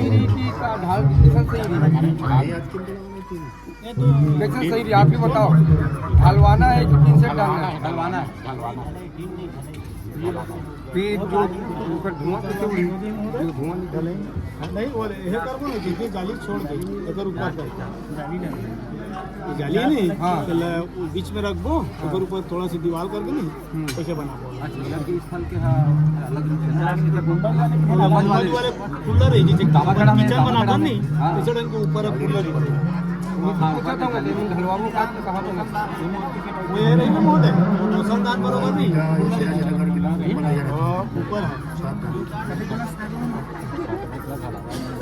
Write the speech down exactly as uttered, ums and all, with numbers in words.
रही कि का ढाल कैसन सही रही? कैसन सही रही, आप ही बताओ। ढलवाना है कि टीन शेड डालना है? ढलवाना है। फिर जो ऊपर धुआं कैसे उड़ी? जो धुआं निकले। नहीं, वो ये करबो ना, जितनी जाली छोड़ दे, अगर ऊपर कर। ये जाली है नहीं, हाँ। तो ल-, वो बीच में रखबो, अगर ऊपर थोड़ा सा दीवार करके नहीं, हम्म। वैसे बनाबो। अच्छा, मतलब कि इस फल के, हाँ, अलग रूप से। वो लंबा वाले कुल्लर है, जैसे दावा खड़ा में, किचन दावा बनाता खड़ा में। नहीं, हाँ। उसे ढंग के ऊपर है कुल्लर है। हाँ, पूछा था मैं, लेकिन घरवालों का आपने कहा था ना। वो ये नहीं ना, बहुत है, रोशनदान बरोबर नहीं। हाँ, ऊपर है।